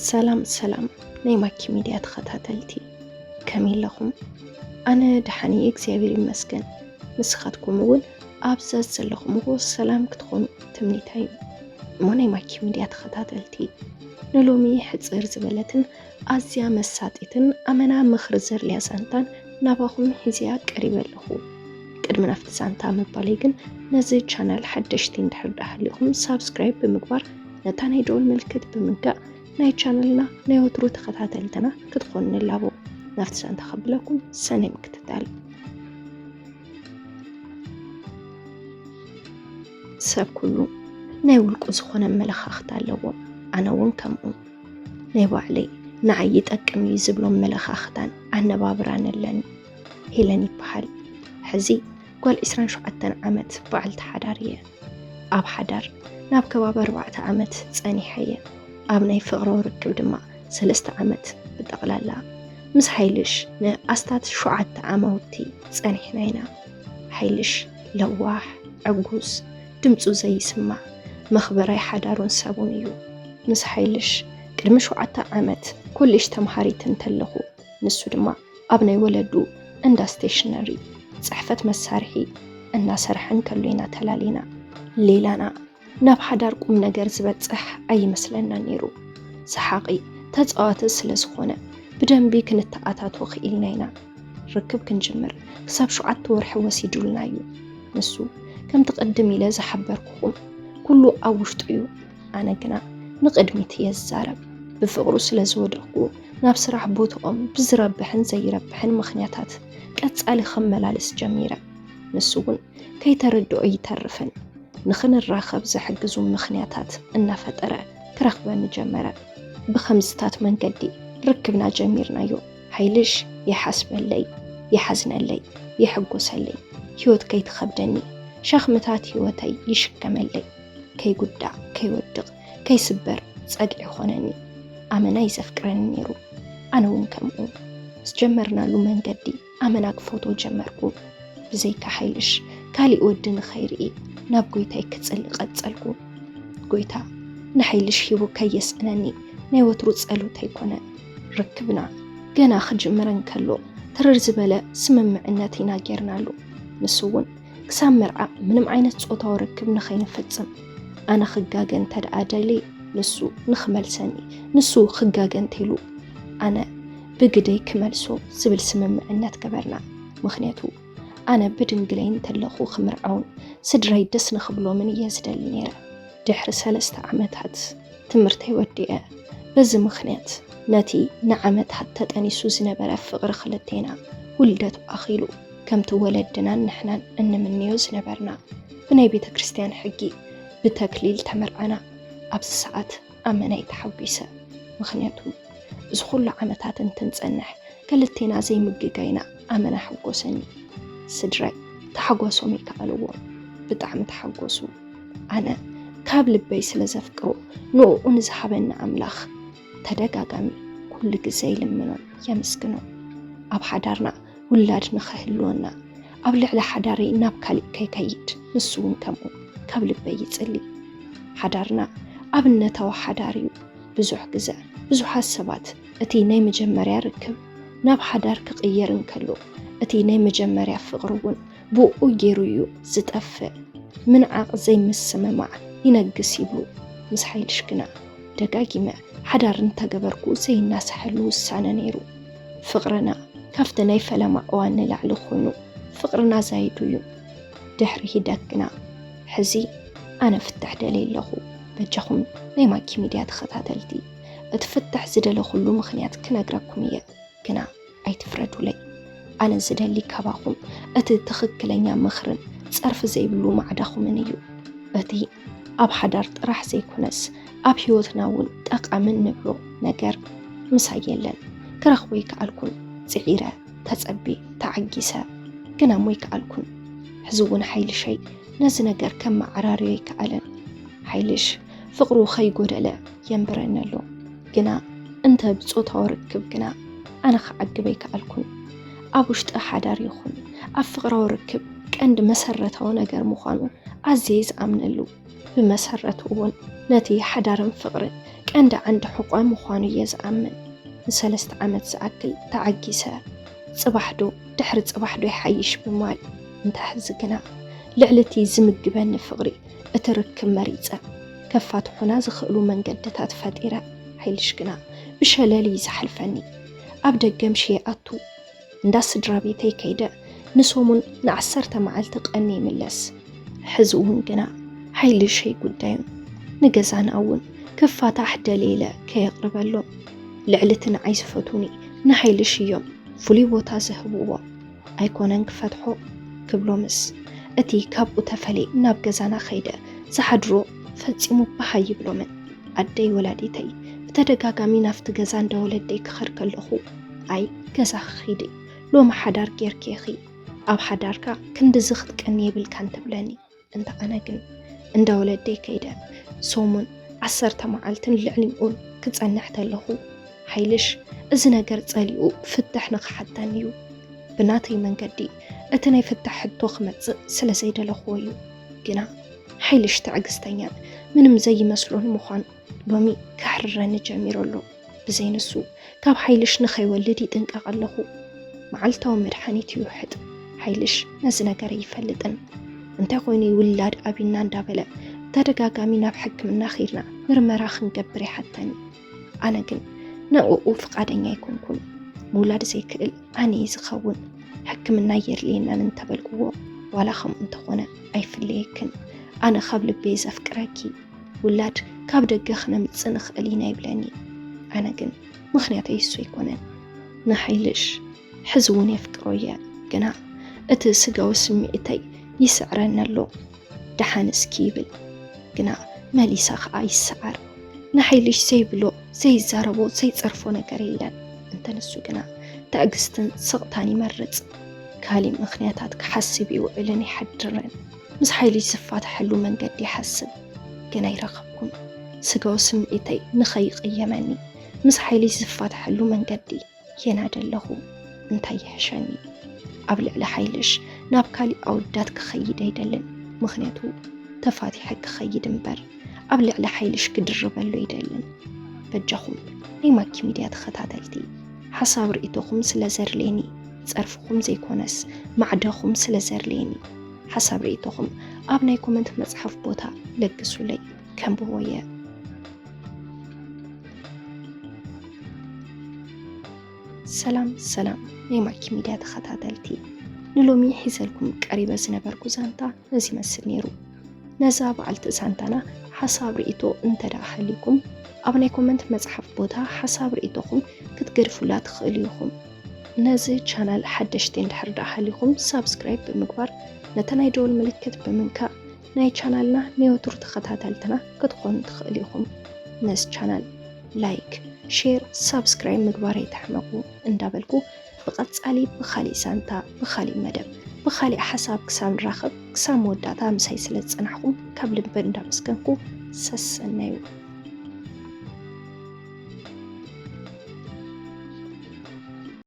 ሰላም ሰላም ናይ ማኪ ሚድያ ተኸታተልቲ፣ ከመይ ኣለኹም? ኣነ ደሓን እየ እግዚኣብሔር ይመስገን። ንስኻትኩም እውን ኣብዛ ዘለኹምዎ ሰላም ክትኾኑ ትምኒተይ እዩ። እሞ ናይ ማኪ ሚድያ ተኸታተልቲ፣ ንሎሚ ሕፅር ዝበለትን ኣዝያ መሳጢትን ኣመና ምኽሪ ዘድልያ ዛንታን ናባኹም ሒዝያ ቀሪበ ኣለኹ። ቅድሚ ናብቲ ዛንታ ምባለይ ግን ነዚ ቻናል ሓደሽቲ እንድሕር ዳሃሊኹም ሳብስክራይብ ብምግባር ነታ ናይ ደወል ምልክት ብምንካእ ናይ ቻነልና ናይ ወትሩ ተኸታተልትና ክትኾኑ ንላቦ። ናብቲ ዛንታ ከብለኩም ሰናይ ምክትታል። ሰብ ኩሉ ናይ ውልቁ ዝኾነ ኣመለኻኽታ ኣለዎ። ኣነ እውን ከምኡ። ናይ ባዕለይ ንዓይ ይጠቅም እዩ ዝብሎ ኣመለኻኽታን ኣነባብራን ኣለኒ። ሄለን ይበሃል። ሕዚ ጓል ዕስራን ሸውዓተን ዓመት በዓልቲ ሓዳር እየ። ኣብ ሓዳር ናብ ከባቢ ኣርባዕተ ዓመት ጸኒሐ እየ። ኣብ ናይ ፍቕራዊ ርክብ ድማ ሰለስተ ዓመት ብጠቕላላ። ምስ ሓይልሽ ንኣስታት ሸውዓተ ዓማውቲ ጸኒሕና ኢና። ሓይልሽ ለዋሕ፣ ዕጉስ፣ ድምጹ ዘይስማዕ፣ መኽበራይ ሓዳሩን ሰቡን እዩ። ምስ ሓይልሽ ቅድሚ ሸውዓተ ዓመት ኮሌጅ ተምሃሪት እንተለኹ፣ ንሱ ድማ ኣብ ናይ ወለዱ እንዳ ስቴሽነሪ ጽሕፈት መሳርሒ እናሰርሐ እንከሎ ኢና ተላሊና። ሌላና ናብ ሓዳር ቁም ነገር ዝበጽሕ ኣይመስለና ነይሩ። ሰሓቒ፣ ተጻዋቲ ስለ ዝኾነ ብደንቢ ክንተኣታቶ ክኢልና ኢና። ርክብ ክንጅምር ክሳብ ሸውዓተ ወርሒ ወሲዱልና እዩ። ንሱ ከምቲ ቅድም ኢለ ዝሓበርኩኹም ኩሉ ኣብ ውሽጡ እዩ። ኣነ ግና ንቕድሚት እየ ዝዛረብ። ብፍቕሩ ስለ ዝወደቕኩ ናብ ስራሕ ቦትኦም ብዝረብሕን ዘይረብሕን ምኽንያታት ቀጻሊ ክመላልስ ጀሚረ። ንሱ እውን ከይተረድኦ ይተርፍን ንኽንራኸብ ዝሕግዙ ምኽንያታት እናፈጠረ ክረኽበኒ ጀመረ። ብኸምዝታት መንገዲ ርክብና ጀሚርናዮ። ሓይልሽ ይሓስበለይ፣ ይሓዝነለይ፣ ይሕጎሰለይ፣ ህይወት ከይትኸብደኒ ሸኽምታት ህይወተይ ይሽከመለይ፣ ከይጉዳእ፣ ከይወድቕ፣ ከይስበር ጸግዒ ኾነኒ። ኣመና እዩ ዘፍቅረኒ ነይሩ፣ ኣነ እውን ከምኡ። ዝጀመርናሉ መንገዲ ኣመና ክፈትዎ ጀመርኩ። ብዘይካ ሓይልሽ ካሊእ ወዲ ንኸይርኢ ናብ ጎይታይ ክጽሊ ቀጸልኩ። ጎይታ ንሓይልሽ ሂቡ ከየስእነኒ ናይ ወትሩ ጸሎተይ ኮነ። ርክብና ገና ክጅምር እንከሎ ትርር ዝበለ ስምምዕነት ኢና ጌርናሉ። ንሱ እውን ክሳብ መርዓ ምንም ዓይነት ጾታዊ ርክብ ንኸይንፍጽም፣ ኣነ ክጋገ እንተ ደኣ ደልየ ንሱ ንኽመልሰኒ፣ ንሱ ክጋገ እንተኢሉ ኣነ ብግደይ ክመልሶ ዝብል ስምምዕነት ገበርና። ምኽንያቱ ኣነ ብድንግለይ እንተለኹ ክምርዓውን ስድራይ ደስ ንኽብሎምን እየ ዝደሊ ነይረ። ድሕሪ ሰለስተ ዓመታት ትምህርተይ ወዲአ። በዚ ምኽንያት ነቲ ንዓመታት ተጠኒሱ ዝነበረ ፍቕሪ ክልቴና ውልደቱ ኣኺሉ፣ ከምቲ ወለድናን ንሕናን እንምንዮ ዝነበርና ብናይ ቤተ ክርስቲያን ሕጊ ብተክሊል ተመርዓና። ኣብዚ ሰዓት ኣመና እየ ተሓጒሰ። ምኽንያቱ እዚ ኩሉ ዓመታት እንትንጸንሕ ክልቴና ዘይምግጋይና ኣመና ሓጎሰኒ። ስድራይ ታሕጓሶም ይከኣልዎም። ብጣዕሚ ተሓጎሱ። ኣነ ካብ ልበይ ስለ ዘፍቅሮ ንዕኡ ንዝሃበኒ ኣምላኽ ተደጋጋሚ ኩሉ ግዜ ይልምኖን የመስግኖን። ኣብ ሓዳርና ውላድ ንኽህልወና፣ ኣብ ልዕሊ ሓዳረይ ናብ ካሊእ ከይከይድ፣ ንሱ እውን ከምኡ ካብ ልበይ ይጽሊ። ሓዳርና ኣብነታዊ ሓዳር እዩ። ብዙሕ ግዘ ብዙሓት ሰባት እቲ ናይ መጀመርያ ርክብ ናብ ሓዳር ክቕየር እንከሎ፣ እቲ ናይ መጀመርያ ፍቕሪ እውን ብኡ ገይሩ እዩ ዝጠፍእ፣ ምንዓቕ ዘይምስምማዕ ይነግስ ይብሉ። ምስ ሓይልሽ ግና ደጋጊመ ሓዳር እንተገበርኩ ዘይናሳሐሉ ውሳነ ነይሩ። ፍቕርና ካብቲ ናይ ፈለማ እዋን ንላዕሊ ኮይኑ ፍቕርና ዛይዱ እዩ። ድሕሪ ሂደት ግና ሕዚ ኣነ ፍትሕ ደልየ ኣለኹ። በጃኹም ናይ ማኪ ሚድያ ተኸታተልቲ እቲ ፍትሕ ዝደለኹሉ ምኽንያት ክነግረኩም እየ፣ ግና ኣይትፍረዱለይ። ኣነ ዝደሊ ካባኹም እቲ ትኽክለኛ ምኽርን ጸርፊ ዘይብሉ ማዕዳኹምን እዩ። እቲ ኣብ ሓዳር ጥራሕ ዘይኮነስ ኣብ ህይወትና እውን ጠቓሚ እንብሎ ነገር ምሳይ የለን። ክረኽቦ ኣይከኣልኩን። ጽዒረ፣ ተጸቢ፣ ተዓጊሰ፣ ግና እሞ ኣይከኣልኩን። ሕዚ እውን ሓይልሸይ ነዚ ነገር ከመዓራርዮ ኣይከኣለን። ሓይልሽ ፍቕሩ ከይጎደለ የንብረኒ ኣሎ። ግና እንተ ብጾታዊ ርክብ ግና ኣነ ክዓግብ ኣይከኣልኩን። ኣብ ውሽጢ ሓዳር ይኹን ኣብ ፍቕራዊ ርክብ ቀንዲ መሰረታዊ ነገር ምዃኑ ኣዝየ ዝኣምነሉ። ብመሰረቱ እውን ነቲ ሓዳርን ፍቕርን ቀንዲ ዓንዲ ሕቖ ምዃኑ እየ ዝኣምን። ንሰለስተ ዓመት ዝኣክል ተዓጊሰ፣ ጽባሕ ዶ ድሕሪ ጽባሕ ዶ ይሓይሽ ብምባል እንተሕዚ ግና፣ ልዕሊ እቲ ዝምግበኒ ፍቕሪ እቲ ርክብ መሪጸ። ከፋትሑና ዝኽእሉ መንገድታት ፈጢረ። ሓይልሽ ግና ብሸለል እዩ ዝሓልፈኒ። ኣብ ደገ ምሽ ይኣቱ። እንዳ ስድራ ቤተይ ከይደ ንሰሙን ንዓሰርተ መዓልቲ ቀኒ ይምለስ። ሕዚ እውን ግና ሓይልሽ ኣይጉዳዩን። ንገዛና እውን ክፋታሕ ደልየ ኢለ ከየቕርበሎም፣ ልዕሊ እቲ ንዓይ ዝፈትዉኒ ንሓይልሽ እዮም ፍሉይ ቦታ ዝህብዎ። ኣይኮነን ክፈትሖ ክብሎምስ፣ እቲ ካብኡ ተፈልየ ናብ ገዛና ከይደ ዝሓድሮ ፈጺሙ ባህ ኣይብሎምን። ኣደይ ወላዲተይ ብተደጋጋሚ ናብቲ ገዛ እንዳ ወለደይ ክኸድ ከለኹ፣ ኣይ ገዛኺ ኺዲ፣ ሎሚ ሓዳር ጌርኪ ኢኺ፣ ኣብ ሓዳርካ ክንድዚ ክትቀኒ የብልካን ትብለኒ። እንተ ኣነ ግን እንዳ ወለደይ ከይደ ሰሙን ዓሰርተ መዓልትን ልዕሊኡን ክጸንሕ ተለኹ፣ ሓይልሽ እዚ ነገር ጸሊኡ ፍትሕ ንኽሓተኒ እዩ። ብናተይ መንገዲ እቲ ናይ ፍትሕ ሕቶ ክመጽእ ስለ ዘይደለኽዎ እዩ። ግና ሓይልሽ ትዕግስተኛን ምንም ዘይመስሎን ምዃኑ ሎሚ ከሕርረኒ ጀሚሩ ኣሎ። ብዘይ ንሱ ካብ ሓይልሽ ንኸይወልድ ይጥንቀቕ ኣለኹ። መዓልታዊ መድሓኒት ይውሕጥ። ሓይልሽ ነዚ ነገር ኣይፈልጥን። እንታይ ኮይኑ ውላድ ኣቢና እንዳበለ ብተደጋጋሚ ናብ ሕክምና ኸይድና ምርመራ ክንገብር ይሓተኒ። ኣነ ግን ንዕኡ ፍቓደኛ ኣይኮንኩን። ምውላድ ዘይክእል ኣነ እየ ዝኸውን። ሕክምና የድልየናን እንተበልክዎ፣ ዋላ ከምኡ እንተኾነ ኣይፍለየክን፣ ኣነ ካብ ልበይ ዘፍቅረኪ፣ ውላድ ካብ ደገ ክነምጽእ ንኽእል ኢና ይብለኒ። ኣነ ግን ምኽንያተይ እሱ ኣይኮነን። ንሓይልሽ ሕዚ እውን የፍቅሮ እየ፣ ግና እቲ ስጋዊ ስምዒተይ ይስዕረኒ ኣሎ። ደሓን እስኪ ይብል፣ ግና መሊሳ ኸኣ ይሰዓር። ንሓይልሽ ዘይብሎ፣ ዘይዛረቦ፣ ዘይጸርፎ ነገር የለን። እንተ ንሱ ግና ትዕግስትን ስቕታን ይመርጽ። ካሊእ ምኽንያታት ክሓስብ ይውዕልን ይሓድርን። ምስ ሓይልሽ ዝፋታሐሉ መንገዲ ይሓስብ፣ ግን ኣይረኸብኩን። ስጋዊ ስምዒተይ ንኸይቕየመኒ፣ ምስ ሓይልሽ ዝፋታሐሉ መንገዲ የናዲ ኣለኹ። እንታይ ይሕሸኒ? ኣብ ልዕሊ ሓይልሽ ናብ ካሊእ ኣወዳት ክኸይድ ኣይደልን። ምኽንያቱ ተፋቲሐ ክኸይድ እምበር ኣብ ልዕሊ ሓይልሽ ክድርበሉ ኣይደልን። በጃኹም ናይ ማኪ ሚድያ ተኸታተልቲ፣ ሓሳብ ርእይቶኹም ስለ ዘድልየኒ፣ ጸርፍኹም ዘይኮነስ ማዕዳኹም ስለ ዘድልየኒ፣ ሓሳብ ርእይቶኹም ኣብ ናይ ኮመንት መጽሓፍ ቦታ ለግሱለይ፣ ከንብቦ እየ። ሰላም ሰላም ናይ ማኪ ሚድያ ተኸታተልቲ፣ ንሎሚ ሒዘልኩም ቀሪበ ዝነበርኩ ዛንታ ነዚ ይመስል ነይሩ። ነዛ በዓልቲ ዛንታና ሓሳብ ርእይቶ እንተ ደኣ ሃልዩኩም፣ ኣብ ናይ ኮመንት መጽሓፍ ቦታ ሓሳብ ርእይቶኹም ክትገድፉላ ትኽእሉ ኢኹም። ነዚ ቻናል ሓደሽቲ እንድሕር ደኣ ሃልዩኩም፣ ሳብስክራይብ ብምግባር ነቲ ናይ ደወል ምልክት ብምንካእ ናይ ቻናልና ናይ ወትሩ ተኸታተልትና ክትኾኑ ትኽእሉ ኢኹም። ነዚ ቻናል ላይክ፣ ሼር፣ ሳብስክራይብ ምግባር ኣይትሕመቑ እንዳበልኩ፣ ብቐጻሊ ብኻሊእ ዛንታ፣ ብኻሊእ መደብ፣ ብኻሊእ ሓሳብ ክሳብ ንራኸብ፣ ክሳብ መወዳእታ ምሳይ ስለ ዝጸናሕኩም ካብ ልቢ እንዳመስገንኩ፣ ሰሰናዩ።